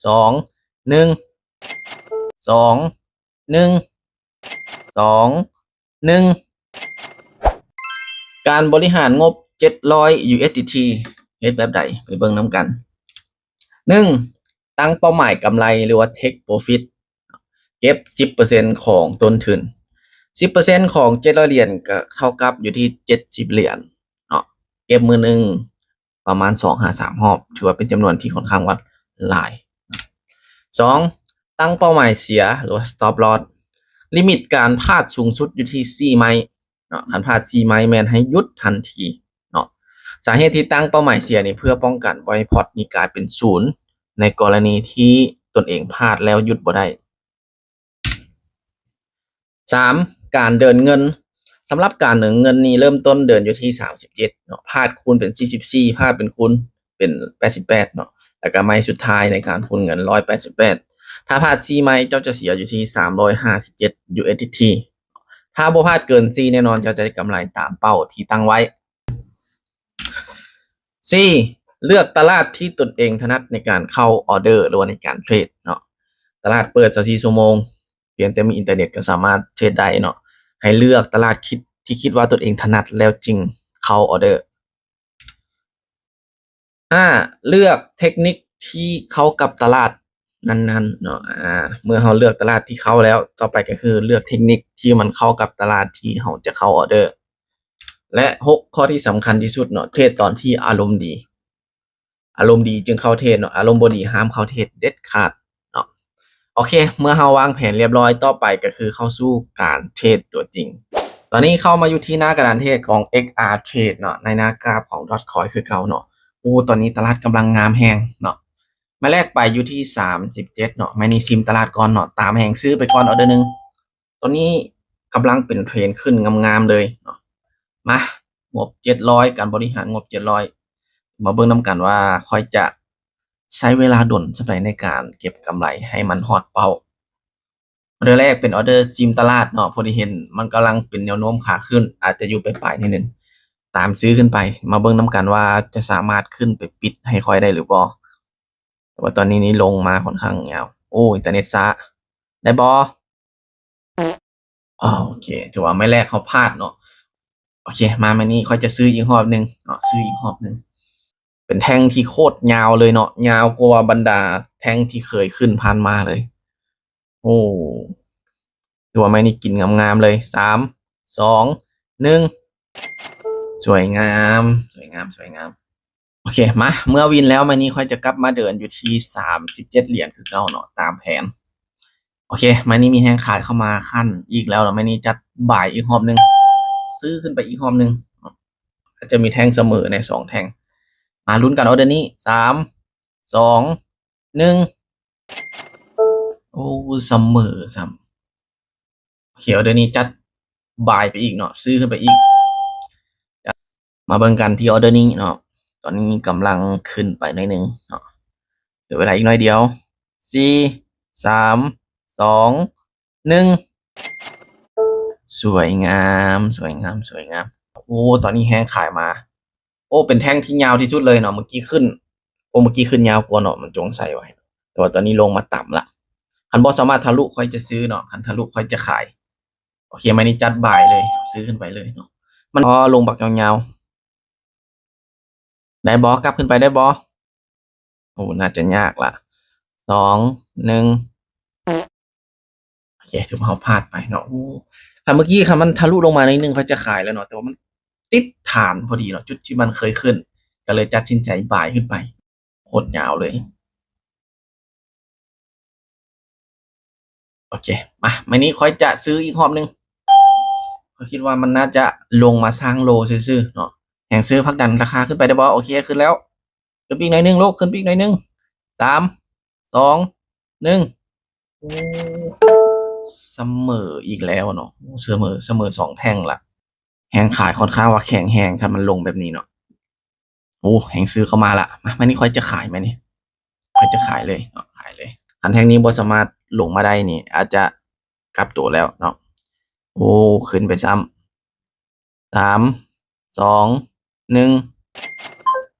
ສອງ ໜຶ່ງ ສອງ ໜຶ່ງ ສອງ ໜຶ່ງ. ການບໍລິຫານງົບເຈັດຮ້ອຍ USDT ເຮັດແບບໃດ? ໄປເບິ່ງນຳກັນ. ໜຶ່ງ ຕັ້ງເປົ້າໝາຍກຳໄລ ຫຼືວ່າ take profit ເກັບສິບເປີເຊັນຂອງຕົ້ນທຶນ. ສິບເປີເຊັນຂອງເຈັດຮ້ອຍຫຼຽນ ກໍເທົ່າກັບຢູ່ທີ່ເຈັດສິບຫຼຽນເນາະ, ເກັບມື້ໜຶ່ງປະມານສອງຫາສາມຮອບ, ຖືວ່າເປັນຈຳນວນທີ່ຂ້ອນຂ້າງວ່າຫຼາຍ. ສອງ ຕັ້ງເປົ້າໝາຍເສຍ ຫຼືວ່າ stop loss, ລິມິດການພາດສູງສຸດຢູ່ທີ່ສີ່ໄມ້ເນາະ, ຄັນພາດສີ່ໄມ້ແມ່ນໃຫ້ຢຸດທັນທີເນາະ. ສາເຫດທີ່ຕັ້ງເປົ້າໝາຍເສຍນີ້ ເພື່ອປ້ອງກັນບໍ່ໃຫ້ພອດນີ້ກາຍເປັນສູນ ໃນກໍລະນີທີ່ຕົນເອງພາດແລ້ວຢຸດບໍ່ໄດ້. ສາມ ການເດີນເງິນ. ສຳລັບການເດີນເງິນນີ້ ເລີ່ມຕົ້ນເດີນຢູ່ທີ່ສາມສິບເຈັດເນາະ, ພາດຄູນເປັນສີ່ສິບສີ່, ພາດເປັນຄູນເປັນແປດສິບແປດເນາະ, ແລ້ວກໍໄມ້ສຸດທ້າຍໃນການຄູນເງິນ ຮ້ອຍແປດສິບແປດ. ຖ້າພາດສີ່ໄມ້ ເຈົ້າຈະເສຍຢູ່ທີ່ສາມຮ້ອຍຫ້າສິບເຈັດ USDT. ຖ້າບໍ່ພາດເກີນສີ່ ແນ່ນອນເຈົ້າຈະໄດ້ກຳໄລຕາມເປົ້າທີ່ຕັ້ງໄວ້. ສີ່ ເລືອກຕະຫຼາດທີ່ຕົນເອງຖະໜັດໃນການເຂົ້າອອເດີ ຫຼືວ່າໃນການເທຣດເນາະ. ຕະຫຼາດເປີດຊາວສີ່ຊົ່ວໂມງ, ພຽງແຕ່ມີອິນເຕີເນັດກໍສາມາດເທຣດໄດ້ເນາະ. ໃຫ້ເລືອກຕະຫຼາດທີ່ຄິດວ່າຕົນເອງຖະໜັດແລ້ວຈຶ່ງເຂົ້າອອເດີ. ຫ້າ ເລືອກເທັກນິກທີ່ເຂົ້າກັບຕະຫຼາດນັ້ນໆເນາະ. ອາ ເມື່ອເຮົາເລືອກຕະຫຼາດທີ່ເຂົ້າແລ້ວ, ຕໍ່ໄປກໍຄືເລືອກເທັກນິກທີ່ມັນເຂົ້າກັບຕະຫຼາດທີ່ເຮົາຈະເຂົ້າອອເດີ. ແລະ ຫົກ ຂໍ້ທີ່ສຳຄັນທີ່ສຸດເນາະ, ເທຣດຕອນທີ່ອາລົມດີ. ອາລົມດີຈຶ່ງເຂົ້າເທຣດເນາະ, ອາລົມບໍ່ດີຫ້າມເຂົ້າເທຣດເດັດຂາດເນາະ. ໂອເຄ ເມື່ອເຮົາວາງແຜນລຽບຮ້ອຍ, ຕໍ່ໄປກໍຄືເຂົ້າສູ່ການເທຣດຕົວຈິງ. ຕອນນີ້ເຂົ້າມາຢູ່ທີ່ໜ້າກະດານເທຣດຂອງ XR Trade ເນາະ, ໃນໜ້າກາບຂອງ Dogecoin ຄືເກົ່າເນາະ. ໂອ້ ຕອນນີ້ຕະຫຼາດກຳລັງງາມແຮງເນາະ. ໄມ້ແລກໄປຢູ່ທີ່ສາມສິບເຈັດເນາະ, ໄມ້ນີ້ຊິມຕະຫຼາດກ່ອນເນາະ, ຕາມແຮງຊື້ໄປກ່ອນອອເດີໜຶ່ງ. ຕອນນີ້ກຳລັງເປັນເທຣນຂຶ້ນງາມໆເລີຍເນາະ. ມາ ງົບເຈັດຮ້ອຍ ການບໍລິຫານງົບເຈັດຮ້ອຍ ມາເບິ່ງນຳກັນວ່າຂ້ອຍຈະໃຊ້ເວລາດົນສ່ຳໃດໃນການເກັບກຳໄລໃຫ້ມັນຮອດເປົ້າ. ອອເດີແລກເປັນອອເດີຊິມຕະຫຼາດເນາະ, ພໍດີເຫັນມັນກຳລັງເປັນແນວໂນ້ມຂາຂຶ້ນ, ອາດຈະຢູ່ປາຍໆໜ້ອຍໜຶ່ງ, ຕາມຊື້ຂຶ້ນໄປ. ມາເບິ່ງນຳກັນວ່າຈະສາມາດຂຶ້ນໄປປິດໃຫ້ຂ້ອຍໄດ້ຫຼືບໍ່. ແຕ່ວ່າຕອນນີ້ນີ້ລົງມາຂ້ອນຂ້າງຍາວ. ໂອ້ ອິນເຕີເນັດຊ້າ. ໄດ້ບໍ່? ໂອເຄ ຖືວ່າໄມ້ແລກເຮົາພາດເນາະ. ໂອເຄ ມາໄມ້ນີ້ຂ້ອຍຈະຊື້ອີກຮອບໜຶ່ງເນາະ, ຊື້ອີກຮອບໜຶ່ງ. ເປັນແທ່ງທີ່ໂຄດຍາວເລີຍເນາະ, ຍາວກວ່າບັນດາແທ່ງທີ່ເຄີຍຂຶ້ນຜ່ານມາເລີຍ. ໂອ້ ຖືວ່າໄມ້ນີ້ກິນງາມໆເລີຍ. ສາມ ສອງ ໜຶ່ງ. ສວຍງາມ ສວຍງາມ ສວຍງາມ. ໂອເຄ ມາ ເມື່ອວິນແລ້ວ ໄມ້ນີ້ຂ້ອຍຈະກັບມາເດີນຢູ່ທີ່ສາມສິບເຈັດຫຼຽນຄືເກົ່າເນາະ ຕາມແຜນ. ໂອເຄ ໄມ້ນີ້ມີແຮງຂາຍເຂົ້າມາຂັ້ນອີກແລ້ວ, ແລ້ວໄມ້ນີ້ຈັດບາຍອີກຮອບໜຶ່ງ, ຊື້ຂຶ້ນໄປອີກຮອບໜຶ່ງ. ອາດຈະມີແທ່ງສະເໝີແດ່ ສອງແທ່ງ. ມາລຸ້ນກັນອອເດີນີ້ ສາມ ສອງ ໜຶ່ງ. ໂອ້ ສະເໝີຊ້ຳ. ໂອເຄ ອອເດີນີ້ຈັດບາຍໄປອີກເນາະ, ຊື້ຂຶ້ນໄປອີກ. ມາເບິ່ງກັນທີ່ອອເດີນີ້ເນາະ, ຕອນນີ້ກຳລັງຂຶ້ນໄປໜ້ອຍໜຶ່ງເນາະ, ເຫຼືອເວລາອີກໜ້ອຍດຽວ. ສີ່ ສາມ ສອງ ໜຶ່ງ. ສວຍງາມ ສວຍງາມ ສວຍງາມ. ໂອ້ ຕອນນີ້ແຮງຂາຍມາ. ໂອ້ ເປັນແທ່ງທີ່ຍາວທີ່ສຸດເລີຍເນາະ, ເມື່ອກີ້ຂຶ້ນ ໂອ້ ເມື່ອກີ້ຂຶ້ນຍາວກວ່າເນາະ, ມັນຈົງໃສ່ໄວ້. ແຕ່ວ່າຕອນນີ້ລົງມາຕ່ຳລະ. ຄັນບໍ່ສາມາດທະລຸຂ້ອຍຈະຊື້ເນາະ, ຄັນທະລຸຂ້ອຍຈະຂາຍ. ໂອເຄ ໄມ້ນີ້ຈັດບາຍເລີຍ, ຊື້ຂຶ້ນໄປເລີຍເນາະ. ມັນ ອໍ ລົງບັກຍາວໆ. ໄດ້ບໍ່? ກັບຂຶ້ນໄປໄດ້ບໍ່? ໂອ້ ໜ້າຈະຍາກລະ. ສອງ ໜຶ່ງ. ໂອເຄ ຖືວ່າເຮົາພາດໄປເນາະ. ໂອ້ ຄັນເມື່ອກີ້ ຄັນມັນທະລຸລົງມາໜ້ອຍໜຶ່ງ ຂ້ອຍຈະຂາຍແລ້ວເນາະ, ແຕ່ວ່າມັນຕິດຖານພໍດີເນາະ, ຈຸດທີ່ມັນເຄີຍຂຶ້ນ, ກໍເລີຍຕັດສິນໃຈບາຍຂຶ້ນໄປ. ໂຄດຍາວເລີຍ. ໂອເຄ ມາ ມື້ນີ້ຂ້ອຍຈະຊື້ອີກຮອບໜຶ່ງ. ຂ້ອຍຄິດວ່າມັນໜ້າຈະລົງມາສ້າງໂລຊື່ໆເນາະ. ແຮງຊື້ຜັກດັນລາຄາຂຶ້ນໄປໄດ້ບໍ່? ໂອເຄ ຂຶ້ນແລ້ວ. ຂຶ້ນໄປອີກໜ້ອຍໜຶ່ງລູກ, ຂຶ້ນໄປອີກໜ້ອຍໜຶ່ງ. ສາມ ສອງ ໜຶ່ງ. ໂອ້ ສະເໝີອີກແລ້ວເນາະ. ໂອ້ ສະເໝີ ສະເໝີສອງແທ່ງລະ. ແຮງຂາຍຂ້ອນຂ້າງວ່າແຂງແຮງ ຄັນມັນລົງແບບນີ້ເນາະ. ໂອ້ ແຮງຊື້ເຂົ້າມາລະ. ມາ ມື້ນີ້ຂ້ອຍຈະຂາຍ ມື້ນີ້ຂ້ອຍຈະຂາຍເລີຍເນາະ, ຂາຍເລີຍ. ຄັນແທ່ງນີ້ບໍ່ສາມາດລົງມາໄດ້ນີ້ ອາດຈະກັບໂຕແລ້ວເນາະ. ໂອ້ ຂຶ້ນໄປຊ້ຳ. ສາມ ສອງ ໜຶ່ງ.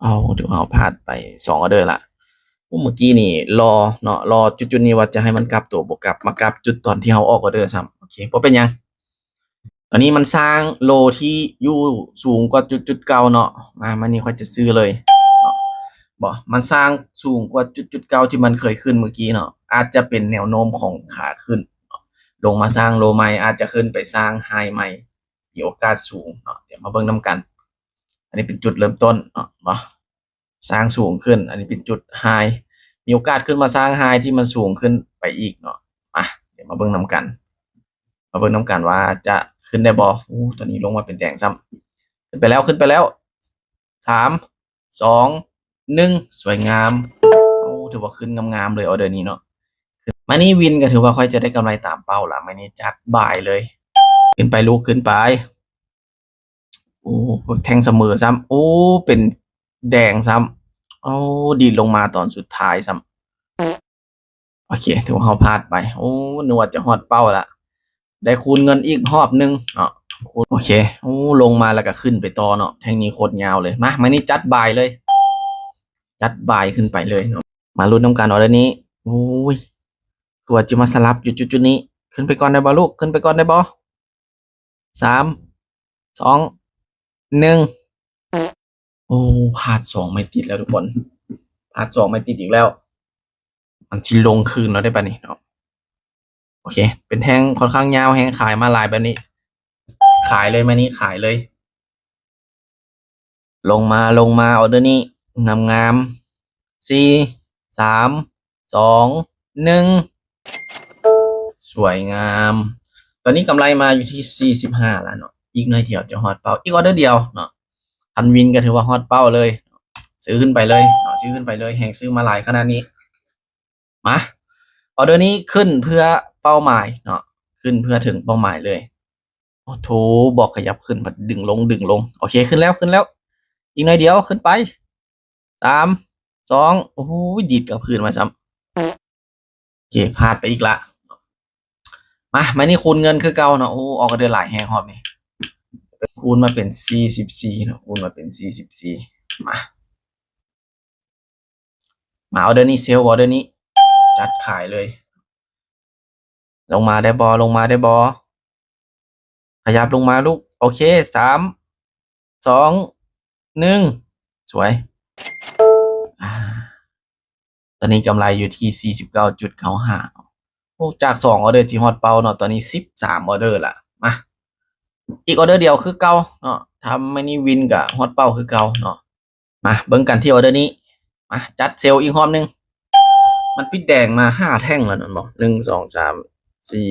ເອົາ ຖືວ່າເຮົາພາດໄປສອງອອເດີລະ. ໂອ ເມື່ອກີ້ນີ້ລໍເນາະ ລໍຈຸດໆນີ້ວ່າຈະໃຫ້ມັນກັບຕົວ ບໍ່ກັບ ມາກັບຈຸດຕອນທີ່ເຮົາອອກອອເດີຊ້ຳ. ໂອເຄ ບໍ່ເປັນຫຍັງ. ຕອນນີ້ມັນສ້າງໂລທີ່ຢູ່ສູງກວ່າຈຸດໆເກົ່າເນາະ. ມາ ມານີ້ຂ້ອຍຈະຊື້ເລີຍເນາະ. ບໍ່ ມັນສ້າງສູງກວ່າຈຸດໆເກົ່າທີ່ມັນເຄີຍຂຶ້ນເມື່ອກີ້ເນາະ. ອາດຈະເປັນແນວໂນ້ມຂອງຂາຂຶ້ນເນາະ. ລົງມາສ້າງໂລໃໝ່ ອາດຈະຂຶ້ນໄປສ້າງໄຮໃໝ່ ມີໂອກາດສູງເນາະ. ດຽວມາເບິ່ງນຳກັນ. ອັນນີ້ເປັນຈຸດເລີ່ມຕົ້ນເນາະ ເຫັນບໍ່? ສ້າງສູງຂຶ້ນ ອັນນີ້ເປັນຈຸດໄຮ ມີໂອກາດຂຶ້ນມາສ້າງໄຮທີ່ມັນສູງຂຶ້ນໄປອີກເນາະ. ມາ ດຽວມາເບິ່ງນຳກັນ ມາເບິ່ງນຳກັນວ່າຈະຂຶ້ນໄດ້ບໍ່. ໂອ້ ຕອນນີ້ລົງມາເປັນແດງຊ້ຳ. ຂຶ້ນໄປແລ້ວ ຂຶ້ນໄປແລ້ວ. ສາມ ສອງ ໜຶ່ງ ສວຍງາມ. ໂອ້ ຖືວ່າຂຶ້ນງາມໆເລີຍ ອອເດີນີ້ເນາະ. ມານີ້ວິນກໍຖືວ່າຂ້ອຍຈະໄດ້ກຳໄລຕາມເປົ້າລະ. ມານີ້ຈັດບາຍເລີຍ. ຂຶ້ນໄປລູກ ຂຶ້ນໄປ. ໂອ້ ແທ່ງສະເໝີຊ້ຳ. ໂອ້ ເປັນແດງຊ້ຳ. ໂອ້ ດີດລົງມາຕອນສຸດທ້າຍຊ້ຳ. ໂອເຄ ຖືວ່າເຮົາພາດໄປ. ໂອ້ ນຶກວ່າຈະຮອດເປົ້າລະ. ໄດ້ຄູນເງິນອີກຮອບໜຶ່ງເນາະ. ໂອເຄ ໂອ້ ລົງມາແລ້ວກໍຂຶ້ນໄປຕໍ່ເນາະ. ແທ່ງນີ້ໂຄດຍາວເລີຍ. ມາ ມານີ້ຈັດບາຍເລີຍ. ຈັດບາຍຂຶ້ນໄປເລີຍເນາະ. ມາລຸ້ນນຳກັນ ອອເດີນີ້. ໂອ້ຍ ຄືວ່າຈະມາສະຫຼັບຢູ່ຈຸດໆນີ້. ຂຶ້ນໄປກ່ອນໄດ້ບໍ່ລູກ? ຂຶ້ນໄປກ່ອນໄດ້ບໍ່? ສາມ ສອງ ໜຶ່ງ. ໂອ້ ພາດສອງໄມ້ຕິດແລ້ວທຸກຄົນ. ພາດສອງໄມ້ຕິດອີກແລ້ວ. ມັນຊິລົງຄືນແລ້ວເດ້ບາດນີ້ເນາະ. ໂອເຄ ເປັນແທ່ງຂ້ອນຂ້າງຍາວແຮງ. ຂາຍມາຫຼາຍແບບນີ້ ຂາຍເລີຍ. ມານີ້ຂາຍເລີຍ. ລົງມາ ລົງມາ ອອເດີນີ້ງາມໆ. ສີ່ ສາມ ສອງ ໜຶ່ງ. ສວຍງາມ. ຕອນນີ້ກຳໄລມາຢູ່ທີ່ສີ່ສິບຫ້າແລ້ວເນາະ. ອີກໜ້ອຍດຽວຈະຮອດເປົ້າ. ອີກອອເດີດຽວເນາະ. ຄັນວິນກໍຖືວ່າຮອດເປົ້າເລີຍ. ຊື້ຂຶ້ນໄປເລີຍເນາະ. ຊື້ຂຶ້ນໄປເລີຍ. ແຮງຊື້ມາຫຼາຍຂະໜາດນີ້. ມາ ອອເດີນີ້ຂຶ້ນເພື່ອເປົ້າໝາຍເນາະ. ຂຶ້ນເພື່ອເຖິງເປົ້າໝາຍເລີຍ. ໂອ້ໂຖ ບອກຂະຫຍັບຂຶ້ນ ພັດດຶງລົງ ດຶງລົງ. ໂອເຄ ຂຶ້ນແລ້ວ ຂຶ້ນແລ້ວ. ອີກໜ້ອຍດຽວ ຂຶ້ນໄປ. ສາມ ສອງ ໂອ້ໂຫ ດີດກັບຄືນມາຊ້ຳ. ໂອເຄ ພາດໄປອີກລະ. ມາ ມານີ້ຄູນເງິນຄືເກົ່າເນາະ. ໂອ້ ອອກອອເດີຫຼາຍແຮງຮອບນີ້. ຄູນມາເປັນສີ່ສິບສີ່ເນາະ. ຄູນມາເປັນສີ່ສິບສີ່. ມາ ມາ ອອເດີນີ້ເຊວ ອອເດີນີ້ຈັດຂາຍເລີຍ. ລົງມາໄດ້ບໍ່? ລົງມາໄດ້ບໍ່? ຂະຫຍັບລົງມາລູກ. ໂອເຄ ສາມ ສອງ ໜຶ່ງ ສວຍ. ອາ ຕອນນີ້ກຳໄລຢູ່ທີ່ສີ່ສິບເກົ້າຈຸດເກົ້າຫ້າ. ໂອ້ ຈາກສອງອອເດີຊິຮອດເປົ້າເນາະ. ຕອນນີ້ສິບສາມອອເດີລະ. ມາ ອີກອອເດີດຽວຄືເກົ່າເນາະ. ຖ້າມື້ນີ້ວິນກະຮອດເປົ້າຄືເກົ່າເນາະ. ມາເບິ່ງກັນທີ່ອອເດີນີ້. ມາ ຈັດເຊວອີກຮອບໜຶ່ງ. ມັນປິດແດງມາຫ້າແທ່ງແລ້ວແມ່ນບໍ່? ໜຶ່ງ ສອງ ສາມ ສີ່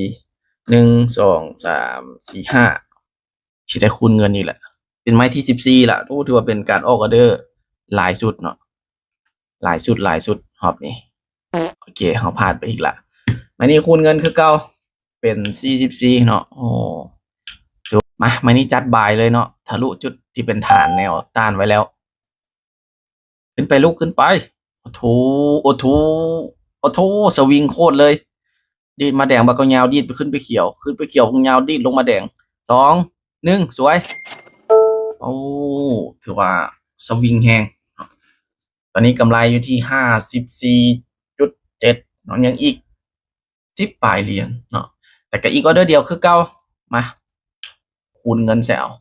ໜຶ່ງ ສອງ ສາມ ສີ່ ຫ້າ. ຊິໄດ້ຄູນເງິນອີກແຫຼະ. ເປັນໄມ້ທີສິບສີ່ລະ. ໂອ້ ຖືວ່າເປັນການອອກອອເດີຫຼາຍສຸດເນາະ. ຫຼາຍສຸດ ຫຼາຍສຸດຮອບນີ້. ໂອເຄ ເຮົາພາດໄປອີກລະ. ໄມ້ນີ້ຄູນເງິນຄືເກົ່າ ເປັນສີ່ສິບສີ່ເນາະ. ໂອ້ ມາ ໄມ້ນີ້ຈັດບາຍເລີຍເນາະ. ທະລຸຈຸດທີ່ເປັນຖານແນວຕ້ານໄວ້ແລ້ວ. ຂຶ້ນໄປລູກ ຂຶ້ນໄປ. ໂອໂຖ ໂອໂຖ ໂອໂຖ ສະວິງໂຄດເລີຍ. ດີດມາແດງບາດກໍຍາວ ດີດໄປ ຂຶ້ນໄປຂຽວ ຂຶ້ນໄປຂຽວ ຍາວ ດີດລົງມາແດງ. ສອງ ໜຶ່ງ ສວຍ. ໂອ້ ຖືວ່າສະວິງແຮງ. ຕອນນີ້ກຳໄລຢູ່ທີ່ຫ້າສິບສີ່ຈຸດເຈັດເນາະ. ຍັງອີກ ສິບປາຍຫຼຽນເນາະ. ແຕ່ກໍອີກອອເດີດຽວຄືເກົ່າ. ມາ ຄູນເງິນໃສ່ເອົາ.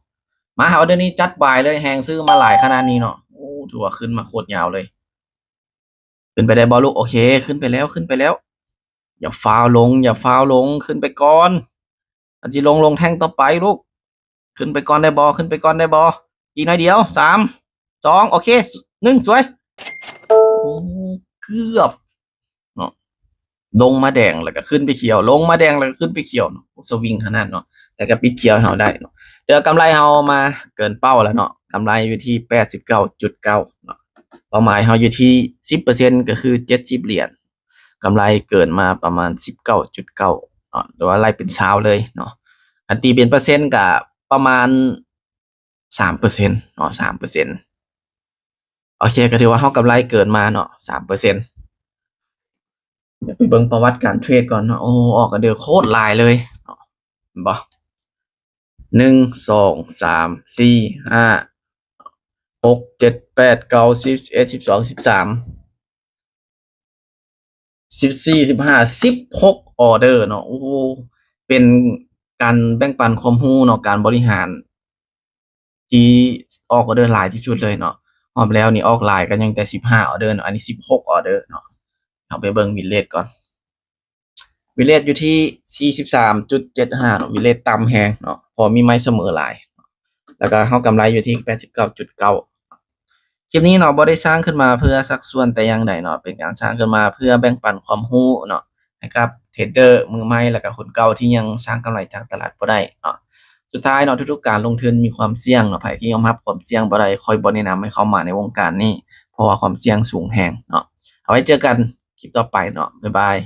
ມາ ອອເດີນີ້ຈັດບາຍເລີຍ. ແຮງຊື້ມາຫຼາຍຂະໜາດນີ້ເນາະ. ໂອ້ ຖືວ່າຂຶ້ນມາໂຄດຍາວເລີຍ. ຂຶ້ນໄປໄດ້ບໍ່ລູກ? ໂອເຄ ຂຶ້ນໄປແລ້ວ ຂຶ້ນໄປແລ້ວ. ຢ່າຟ້າວລົງ ຢ່າຟ້າວລົງ ຂຶ້ນໄປກ່ອນ. ອັນຊິລົງ ລົງແທ່ງຕໍ່ໄປລູກ. ຂຶ້ນໄປກ່ອນໄດ້ບໍ່? ຂຶ້ນໄປກ່ອນໄດ້ບໍ່? ອີກໜ້ອຍດຽວ. ສາມ ສອງ ໂອເຄ ໜຶ່ງ ສວຍ. ໂອ້ ເກືອບເນາະ. ລົງມາແດງແລ້ວກໍຂຶ້ນໄປຂຽວ ລົງມາແດງແລ້ວກໍຂຶ້ນໄປຂຽວເນາະ. ສະວິງຂະໜາດເນາະ. ແຕ່ກໍປິດຂຽວໃຫ້ເຮົາໄດ້ເນາະ. ເທື່ອກຳໄລເຮົາມາເກີນເປົ້າແລ້ວເນາະ. ກຳໄລຢູ່ທີ່ແປດສິບເກົ້າຈຸດເກົ້າເນາະ. ເປົ້າໝາຍເຮົາຢູ່ທີ່ສິບເປີເຊັນ ກໍຄືເຈັດສິບຫຼຽນ. ກຳໄລເກີນມາປະມານສິບເກົ້າຈຸດເກົ້າເນາະ ຫຼືວ່າໄລ່ເປັນຊາວເລີຍເນາະ. ຄັນຕີເປັນເປີເຊັນກະປະມານສາມເປີເຊັນເນາະ ສາມເປີເຊັນ. ໂອເຄ ກໍຖືວ່າເຮົາກຳໄລເກີນມາເນາະ ສາມເປີເຊັນ. ດຽວໄປເບິ່ງປະຫວັດການເທຣດກ່ອນເນາະ. ໂອ້ ອອກອອເດີໂຄດຫຼາຍເລີຍເນາະ ເຫັນບໍ່? ໜຶ່ງ ສອງ ສາມ ສີ່ ຫ້າ ຫົກ ເຈັດ ແປດ ເກົ້າ ສິບ ສິບເອັດ ສິບສອງ ສິບສາມ. ສິບສີ່ ສິບຫ້າ ສິບຫົກ ອໍເດີເນາະ. ໂອ້ໂຫ ເປັນການແບ່ງປັນຄວາມຮູ້ເນາະ ການບໍລິຫານທີ່ອອກອໍເດີຫຼາຍທີ່ສຸດເລີຍເນາະ. ຮອບແລ້ວນີ້ອອກຫຼາຍກໍຍັງແຕ່ສິບຫ້າອໍເດີເນາະ, ອັນນີ້ສິບຫົກອໍເດີເນາະ. ເຮົາໄປເບິ່ງວິນເຣດກ່ອນ. ວິນເຣດຢູ່ທີ່ສີ່ສິບສາມຈຸດເຈັດຫ້າເນາະ, ວິນເຣດຕ່ຳແຮງເນາະ ເພາະມີໄມ້ສະເໝີຫຼາຍ. ແລ້ວກໍເຮົາກຳໄລຢູ່ທີ່ແປດສິບເກົ້າຈຸດເກົ້າ. ຄລິບນີ້ເນາະ ບໍ່ໄດ້ສ້າງຂຶ້ນມາເພື່ອຊັກຊວນແຕ່ຢ່າງໃດເນາະ, ເປັນການສ້າງຂຶ້ນມາເພື່ອແບ່ງປັນຄວາມຮູ້ເນາະ ໃຫ້ກັບເທຣດເດີມືໃໝ່ ແລ້ວກໍຄົນເກົ່າທີ່ຍັງສ້າງກຳໄລຈາກຕະຫຼາດບໍ່ໄດ້ເນາະ. ສຸດທ້າຍເນາະ ທຸກໆການລົງທຶນມີຄວາມສ່ຽງເນາະ, ໃຜທີ່ຍອມຮັບຄວາມສ່ຽງບໍ່ໄດ້ ຂ້ອຍບໍ່ແນະນຳໃຫ້ເຂົ້າມາໃນວົງການນີ້ ເພາະວ່າຄວາມສ່ຽງສູງແຮງເນາະ. ເອົາໄວ້ເຈີກັນຄລິບຕໍ່ໄປເນາະ, ບາຍບາຍ.